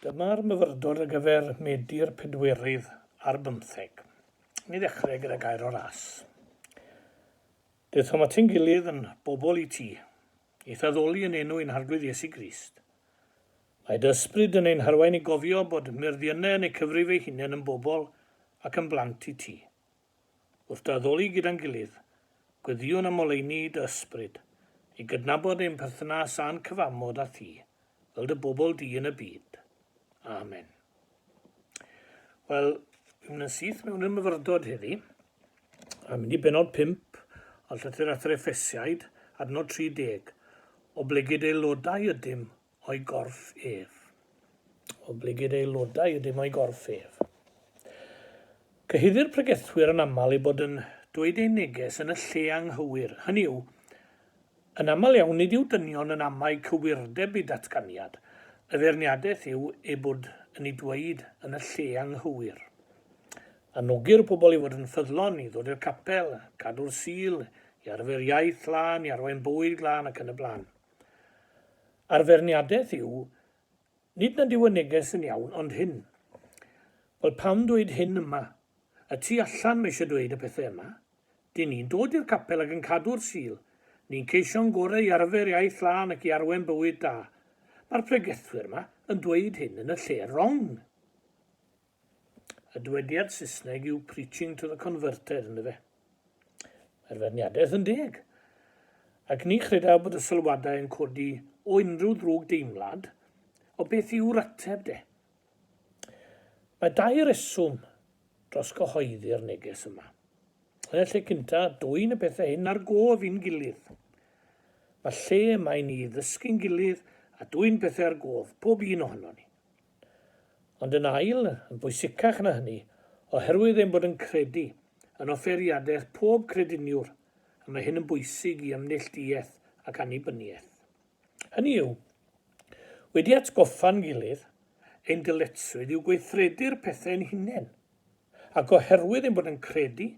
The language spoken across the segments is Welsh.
Dyma'r myfyrdod ar gyfer Medi'r pedwerydd ar bymtheg. Ni ddechrau gyda gair o ras. Daethom at ein gilydd yn bobl i ti, i'th addoli yn enw ein Harglwydd Iesu Grist. Mae dy ysbryd yn ein harwain i gofio bod myrddiynau yn eu cyfrif eu hunain yn bobl ac yn blant i ti. Wrth dy addoli gyda'n gilydd, gweddïwn am oleuni dy ysbryd, i gydnabod ein perthynas a'n cyfamod â thi, fel dy bobl di yn y byd. Amen. Wel, fi'n mynd yn syth mewn i'r myfyrdod heddi. A mynd i benod 5 o'r llythyr at yr Effesiaid, adnod 30. Oblegid aelodau ydym o'i gorff ef. Oblegid aelodau ydym o'i gorff ef. Cyhuddir pregethwyr yn aml eu bod yn dweud eu neges yn y lle anghywir, hynny yw, Yn aml iawn nid yw dynion yn amau cywirdeb eu datganiad, y feirniadaeth yw eu bod yn ei dweud yn y lle anghywir. Anogir pobl i fod yn ffyddlon, i ddod i'r capel, cadw'r Sul, i arfer iaith lân, i arwain bywyd glân ac yn y blaen. A'r feirniadaeth yw, nid nad yw y neges yn iawn, ond hyn. Wel pam dweud hyn yma? Y tu allan mae eisiau dweud y pethau yma. Dyn ni'n dod i'r capel ac yn cadw'r Sul. Ni'n ceisio'n gorau i arfer iaith lân ac i arwen bywyd da. Mae'r pregethwyr 'ma yn dweud hyn yn y lle rong. Y dywediad Saesneg yw preaching to the converted, yndyfe? Mae'r feirniadaeth yn deg. Ac ni chredaf bod y sylwadau yn codi o unrhyw ddrwg deimlad o beth yw'r ateb de. Mae dau reswm dros gyhoeddi'r neges yma. Yn y lle cynta, dwyn y pethau hyn ar gof i'n gilydd. Mae lle yma i ni ddysgu'n gilydd a dwyn pethau ar gof, pob un ohono ni. Ond yn ail, yn bwysicach na hynny, oherwydd ein bod yn credu yn offeiriadaeth pob crediniwr, a mae hyn yn bwysig i ymneillduaeth ac annibyniaeth. Hynny yw, wedi atgoffa'n gilydd, ein dyletswydd yw gweithredu'r pethau ein hunain, ac oherwydd ein bod yn credu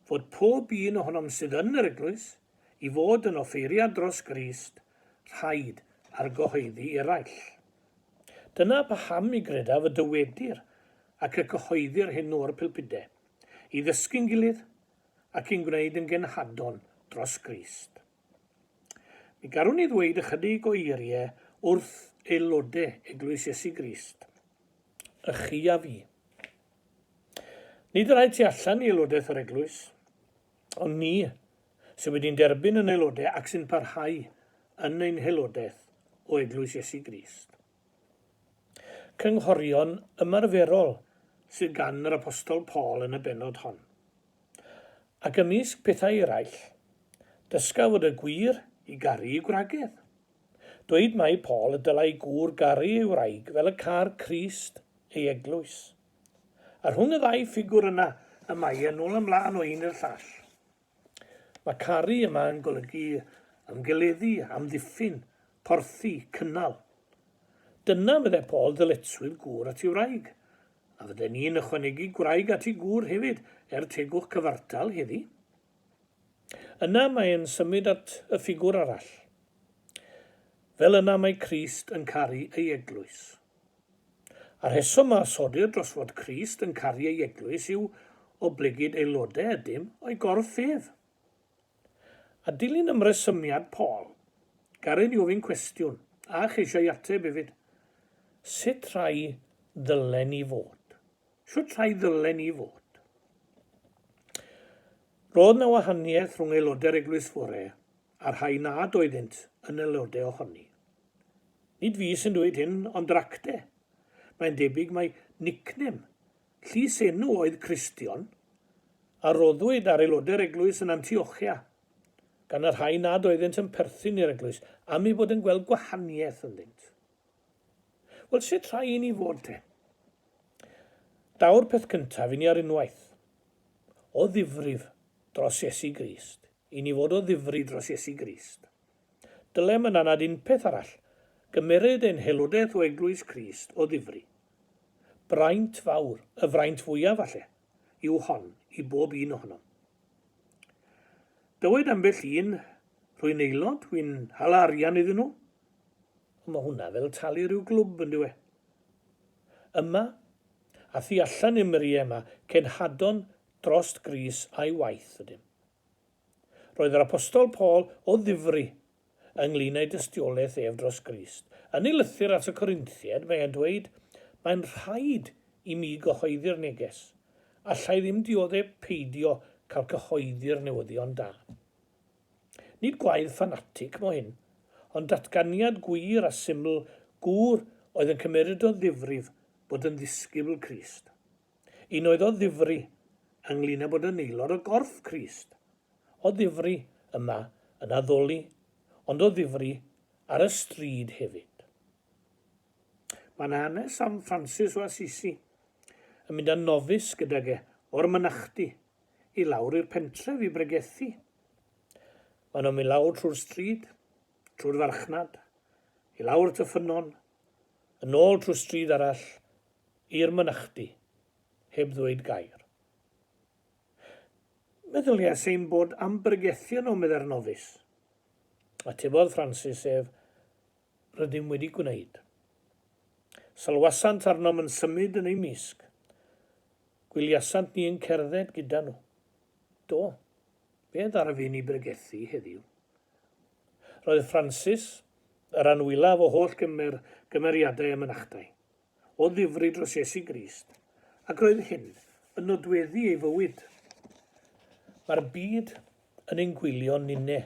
fod pob un ohonom sydd yn yr eglwys i fod yn offeiriad dros Grist, rhaid argyhoeddi eraill. Dyna paham mi gredaf y dywedir ac y cyhoeddir hyn o'r pulpudau, i ddysgu'n gilydd ac i'n gwneud yn genhadon dros Grist. Mi garwn i ddweud ychydig o eiriau wrth aelodau Eglwys Iesu Grist, y chi a fi. Nid y rhai tu allan i aelodaeth yr eglwys, ond ni sydd wedi'n derbyn yn aelodau ac sy'n parhau yn ein haelodaeth o Eglwys Iesu Grist. Cynghorion ymarferol sydd gan yr Apostol Paul yn y bennod hon. Ac ymysg pethau eraill, dysga fod y gwir i garu ei gwragedd. Dweud mai Paul y dylai gŵr garu ei wraig fel y câr Crist ei eglwys. A rhwng y ddau ffigwr yna y mae e nôl a mlaen o un i'r llall. Mae caru yma yn golygu ymgeleddu, amddiffyn, porthi, cynnal. Dyna, meddai Paul, ddyletswydd gŵr at ei wraig. A fydden ni'n ychwanegu gwraig at ei gŵr hefyd, er tegwch cyfartal heddi? Yna mae'n symud at y ffigwr arall. Fel yna mae Crist yn caru ei eglwys. A'r rheswm a osodir dros fod Crist yn caru ei eglwys yw oblegid aelodau ydym o'i gorff ef. A dilyn ymresymiad Paul, garen i ofyn cwestiwn, a cheisio ei ateb hefyd. Sut rhai ddylen ni fod? Shwt rhai ddylen ni fod? Roedd 'na wahaniaeth rhwng aelodau'r Eglwys Fore a'r rhai nad oeddynt yn aelodau ohoni. Nid fi sy'n dweud hyn, ond yr acte. Mae'n debyg mai nickname Llys enw oedd Cristion, a roddwyd ar aelodau'r eglwys yn Antiochia, gan y rhai nad oeddynt yn perthyn i'r eglwys, am eu bod yn gweld gwahaniaeth ynddynt. Wel, sut rhai i ni fod te? Daw'r peth cyntaf i ni ar unwaith, o ddifrif dros Iesu Grist, i ni fod o ddifri dros Iesu Grist. Dylem yn anad unpeth arall gymeryd ein haelodaeth o Eglwys Crist o ddifri. Braint fawr, y fraint fwyaf falle, yw hon i bob un ohonom. Dywed ambell un, rwy'n aelod, wy'n hala arian iddyn nhw. Ond mae hwnna fel talu rhyw glwb, yn dyw e? Yma, a thu allan i'r muriau yma, cenhadon drost Grist a'i waith ydym. Roedd yr Apostol Paul o ddifri ynglŷn â'i dystiolaeth ef dros Grist. Yn ei lythyr at y Corinthiaid, mae e'n dweud, Mae'n rhaid i mi gyhoeddi'r neges. Alla i ddim diodde' peidio cael cyhoeddi'r newyddion da. Nid gwaedd ffanatig mo hyn, ond datganiad gwir a syml gŵr oedd yn cymeryd o ddifrif bod yn ddisgybl Crist. Un oedd o ddifri ynglŷn â bod yn aelod o gorff Crist. O ddifri yma yn addoli, ond o ddifri ar y stryd hefyd. Mae 'na hanes am Francis o Assisi yn mynd â nofis gydag e o'r mynachdy i lawr i'r pentref i bregethu. Maen nhw'n mynd lawr trwy'r stryd, trwy'r farchnad, i lawr at y ffynnon, yn ôl trwy stryd arall i'r mynachdy, heb ddweud gair. Meddyliais ein bod am bregethu yno, meddai'r nofis. Atebodd Francis ef, Rydym wedi gwneud. Sylwasant arnom yn symud yn eu mysg. Gwyliasant ni yn cerdded gyda nhw. Do, fe ddarfu ni bregethu heddiw. Roedd Francis, yr anwylaf o holl gymer, gymeriadau y mynachdai, o ddifri dros Iesu Grist, ac roedd hyn yn nodweddu ei fywyd. Mae'r byd yn ein gwylio ninne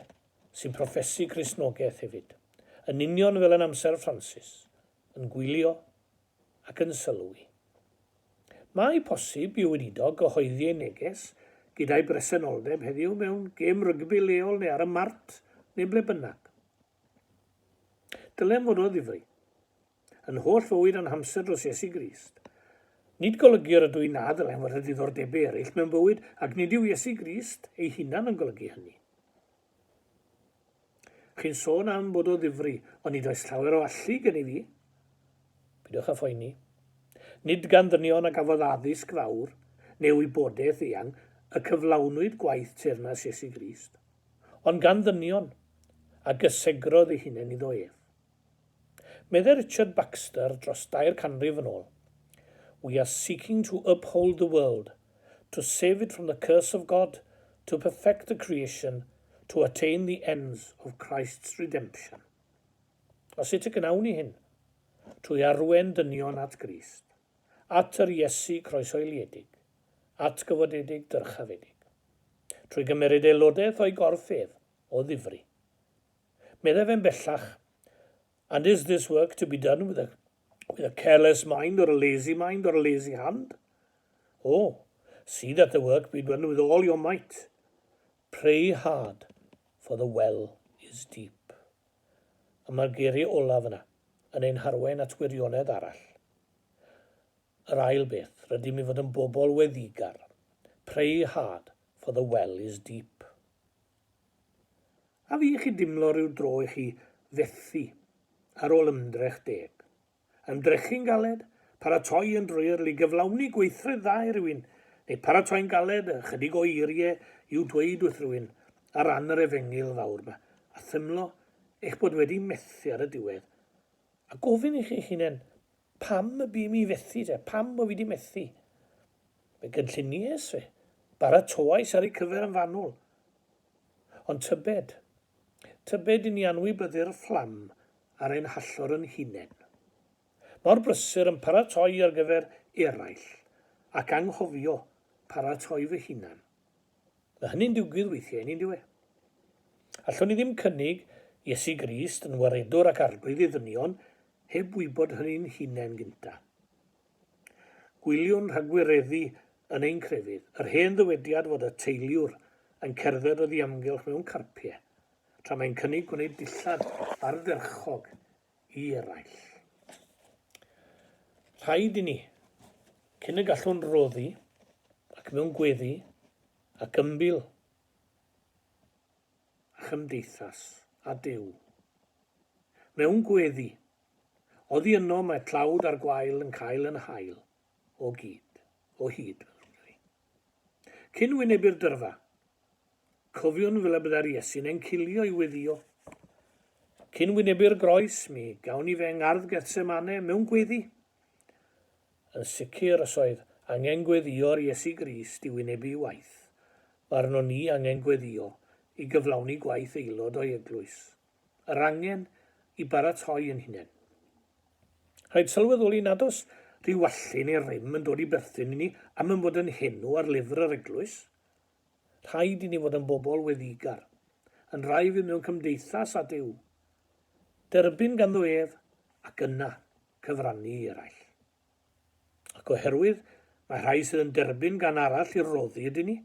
sy'n proffesu Cristnogaeth hefyd, yn union fel yn amser Francis, yn gwylio ac yn sylwi. Mae posib i weinidog gyhoeddi ei neges gyda'i bresenoldeb heddiw mewn gêm rygbi leol neu ar y mart neu ble bynnag. Dylem fod o ddifri. Yn holl fywyd a'n hamser dros Iesu Grist. Nid golygu yr ydw i na ddylem fod â diddordebau eraill mewn bywyd ac nid yw Iesu Grist ei hunan yn golygu hynny. Chi'n sôn am bod o ddifri, ond nid oes llawer o allu gen i fi. Peidiwch â phoeni. Nid gan ddynion a gafodd addysg fawr, neu wybodaeth eang, y cyflawnwyd gwaith teyrnas Iesu Grist, ond gan ddynion a gysegrodd eu hunain iddo ef. Meddai Richard Baxter dros dair canrif yn ôl, We are seeking to uphold the world, to save it from the curse of God, to perfect the creation, to attain the ends of Christ's redemption. A sut y gwnawn ni hyn? Trwy arwain dynion at Grist, at yr Iesu croeshoeliedig, atgyfodedig, dyrchafedig. Trwy gymeryd aelodaeth o'i gorff ef, o ddifri. Meddai fe'n bellach, And is this work to be done with a, with a careless mind or a lazy mind or a lazy hand? Oh, see that the work be done with all your might. Pray hard, for the well is deep. A mae'r geiriau olaf yna yn ein harwain at wirionedd arall. Yr ail beth, rydym i fod yn bobl weddigar. Pray hard, for the well is deep. A fi chi dimlo rhyw dro i chi fethu ar ôl ymdrech deg? Ymdrechu'n galed, paratoi yn drwyadl i gyflawni gweithred dda i rywun, neu paratoi'n galed ychydig o eiriau i'w dweud wrth rywun ar ran yr efengyl fawr 'ma, a thymlo eich bod wedi methu ar y diwedd, a gofyn i chi'ch hunain, pam y bu mi fethu te, pam bo fi 'di methu? Fe gynlluniais, fe baratoais ar eu cyfer yn fanwl. Ond tybed, tybed i ni anwybyddu'r fflam ar ein hallor yn hunain. Mor brysur yn paratoi ar gyfer eraill ac anghofio paratoi fy hunan. Mae hynny'n digwydd weithiau i ni, yndyw e? Allwn ni ddim cynnig Iesu Grist yn waredwr ac arglwydd i ddynion heb wybod hynny'n hunain gynta. Gwyliwn rhagwireddu yn ein crefydd, yr hen ddywediad fod y teiliwr yn cerdded oddi amgylch mewn carpiau, tra mae'n cynnig gwneud dillad ardderchog i eraill. Rhaid i ni, cyn y gallwn roddi, ac mewn gweddi, ac ymbil, a chymdeithas, a Duw. Mewn gweddi, Oddi yno mae tlawd a'r gwael yn cael yn hael o gyd, o hyd, mae'n ddrwg 'da fi. Cyn wynebu'r dyrfa, cofiwn fel y byddai'r Iesu'n encilio i weddïo. Cyn wynebu'r groes, mi gawn ni fe yng ngardd Gethsemane mewn gweddi. Yn sicr, os oedd angen gweddïo ar Iesu Grist i wynebu'i waith, mae arnon ni angen gweddïo i gyflawni gwaith aelod o'i eglwys. Yr angen i baratoi ein hunain. Rhaid sylweddoli nad oes rhyw allu neu rym yn dod i berthyn i ni am ein bod yn henw ar lyfr yr eglwys. Rhaid i ni fod yn bobl weddigar, yn rai fydd mewn cymdeithas â Duw, derbyn ganddo ef ac yna cyfrannu i eraill. Ac oherwydd mae rhai sydd yn derbyn gan arall i roddi ydyn ni,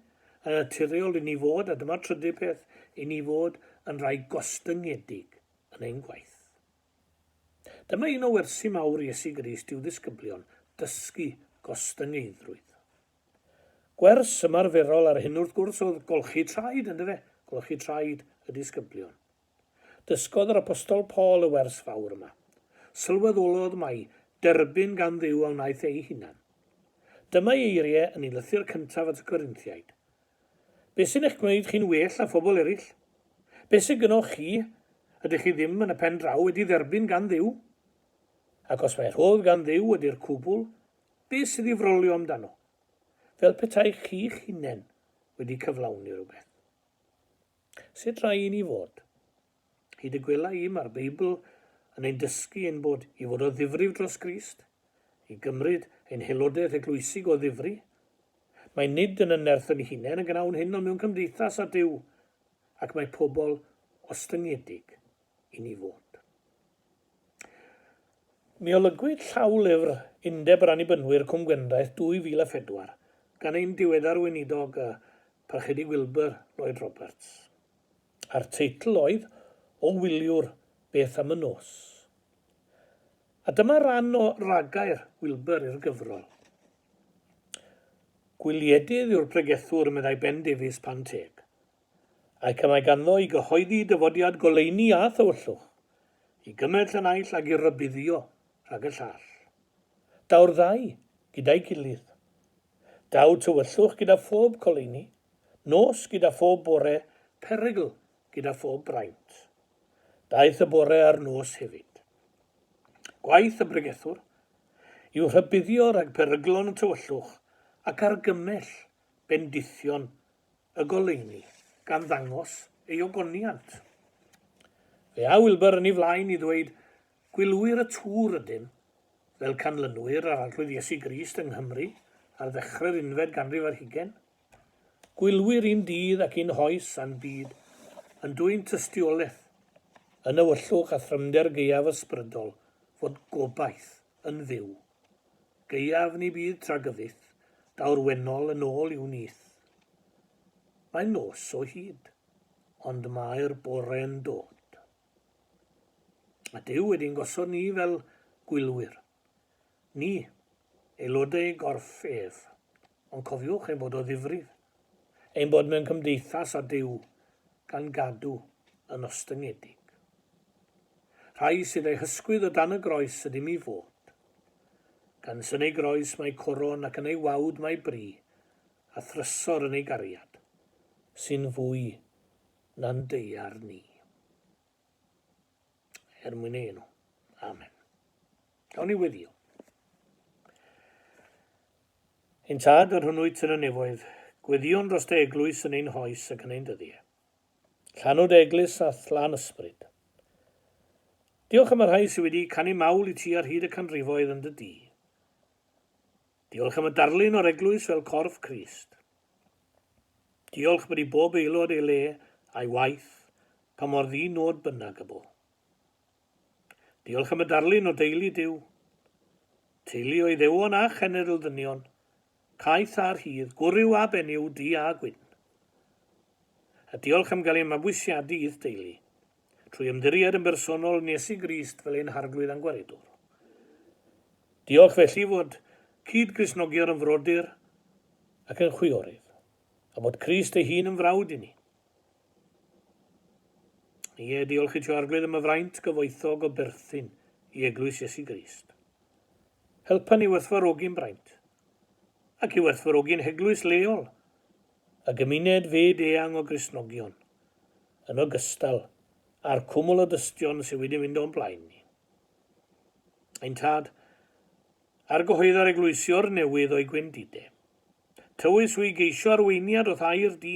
yn naturiol i ni fod, a dyma'r trydydd peth, i ni fod yn rhai gostyngedig yn ein gwaith. Dyma un o wersi mawr Iesu Grist i'w ddisgyblion, dysgu gostyngeiddrwydd. Gwers ymarferol ar hyn wrth gwrs oedd golchi traed, yndyfe? Golchi traed y disgyblion. Dysgodd yr Apostol Paul y wers fawr yma. Sylweddolodd mai derbyn gan Dduw a wnaeth ei hunan. Dyma ei eiriau yn ei lythyr cyntaf at y Corinthiaid. Be sy'n eich gwneud chi'n well na phobl eraill? Be sydd gynoch chi ydych chi ddim yn y pen draw wedi dderbyn gan Dduw? Ac os mai rhodd gan Dduw ydy'r cwbl, be sydd i frolio amdano? Fel petai chi'ch hunain wedi cyflawni rhywbeth. Sut rai i ni fod? Hyd y gwela i, mae'r Beibl yn ein dysgu ein bod i fod o ddifrif dros Grist, i gymryd ein haelodaeth eglwysig o ddifri. Mae nid yn y nerth ein hunain y gwnawn hyn ond mewn cymdeithas â Duw, ac mae pobl ostyngedig i ni fod. Mi olygwyd llawlyfr Undeb yr Annibynwyr Cwm Gwendraeth 2004 gan ein diweddar weinidog y Parchedig Wilbur Lloyd Roberts. A'r teitl oedd O Wyliwr Beth am y Nos? A dyma ran o ragair Wilbur i'r gyfrol. Gwyliedydd yw'r pregethwr, meddai Ben Davies pan teg. Ac y mae ganddo i gyhoeddi dyfodiad goleuni a thywyllwch, i gymell y naill ag i rybuddio rhag y llall. Daw'r ddau gyda'i gilydd. Daw tywyllwch gyda phob coleuni, nos gyda phob bore, perygl gyda phob braint. Daeth y bore a'r nos hefyd. Gwaith y bregethwr yw rhybuddio rhag peryglon y tywyllwch ac argymell bendithion y goleuni, gan ddangos ei ogoniant. Fe â Wilbur yn ei flaen i ddweud, Gwylwyr y tŵr ydym, fel canlynwyr yr Arglwydd Iesu Grist yng Nghymru ar ddechrau'r unfed ganrif ar hugain. Gwylwyr un dydd ac un hoes a'n byd yn dwyn tystiolaeth yn ewyllwch a thrymder gaeaf ysbrydol fod gobaith yn fyw. Gaeaf ni bydd tragyfyth, daw'r wennol yn ôl i'w nyth. Mae'n nos o hyd, ond mae'r bore'n dod. A Duw wedi'n gosod ni fel gwylwyr. Ni, aelodau ei gorff ef. Ond cofiwch ein bod o ddifrif, ein bod mewn cymdeithas â Duw, gan gadw yn ostyngedig. Rhai sydd eu hysgwydd o dan y groes ydym i fod. Gan yn ei groes mae coron ac yn ei wawd mae bri, a thrysor yn ei gariad, sy'n fwy na'n daear ni. Er mwyn ei enw. Amen. Gawn ni weddio. Ein tad, yr hwn wyt yn y nefoedd, gweddïwn dros dy eglwys yn ein hoes ac yn ein dyddiau. Llanw dy eglwys a thlân ysbryd. Diolch am y rhai sydd wedi canu mawl i ti ar hyd y canrifoedd yn dy dŷ. Diolch am y darlun o'r eglwys fel corff Crist. Diolch bod i bob aelod ei le a'i waith, pa mor ddi-nod bynnag y bo. Diolch am y darlun o deulu Duw, teulu o Iddewon a chenedl ddynion, caeth a rhydd, gwryw a benyw, du a gwyn. A diolch am gael ein mabwysiadu i'th deulu, trwy ymddiried yn bersonol yn Iesu Grist fel ein Harglwydd a'n Gwaredwr. Diolch felly fod cyd-Gristnogion yn frodyr ac yn chwiorydd, a bod Crist ei hun yn frawd i ni. Ie, diolch i ti o Arglwydd am y fraint gyfoethog o berthyn i Eglwys Iesu Grist. Helpa ni werthfawrogi'n braint, ac i werthfawrogi'n heglwys leol, y gymuned fyd eang o Gristnogion, yn ogystal â'r cwmwl o dystion sydd wedi mynd o'n blaen ni. Ein Tad, Argyhoedda'r eglwysi o'r newydd o'i gwendide. Tywys hwy geisio arweiniad o'th air di.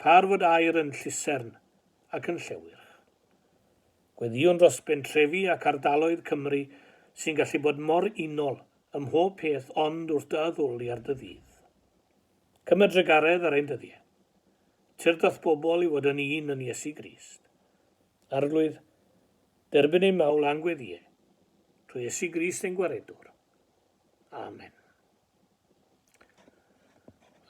Par fod air yn llusern ac yn llewyrch. Gweddïwn dros bentrefi ac ardaloedd Cymru sy'n gallu bod mor unol ym mhob peth ond wrth dy addoli ar dy ddydd. Cymer drugaredd ar ein dyddiau. Tyrd â'th bobl i fod yn un yn Iesu Grist. Arglwydd, derbyn ein mawl a'n gweddïau, trwy Iesu Grist ein Gwaredwr. Amen.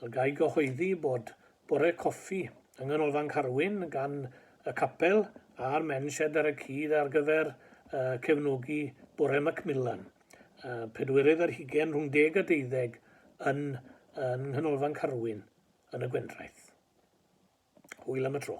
Wel, ga i gyhoeddi bod bore coffi yng Nghanolfan Carwyn gan y capel a'r Men's Shed ar y cyd ar gyfer uh, cefnogi bore Macmillan. Uh, pedwerydd ar hugen rhwng deg a deuddeg yn, yn Nghanolfan Carwyn yn y Gwendraeth. Hwyl am y tro.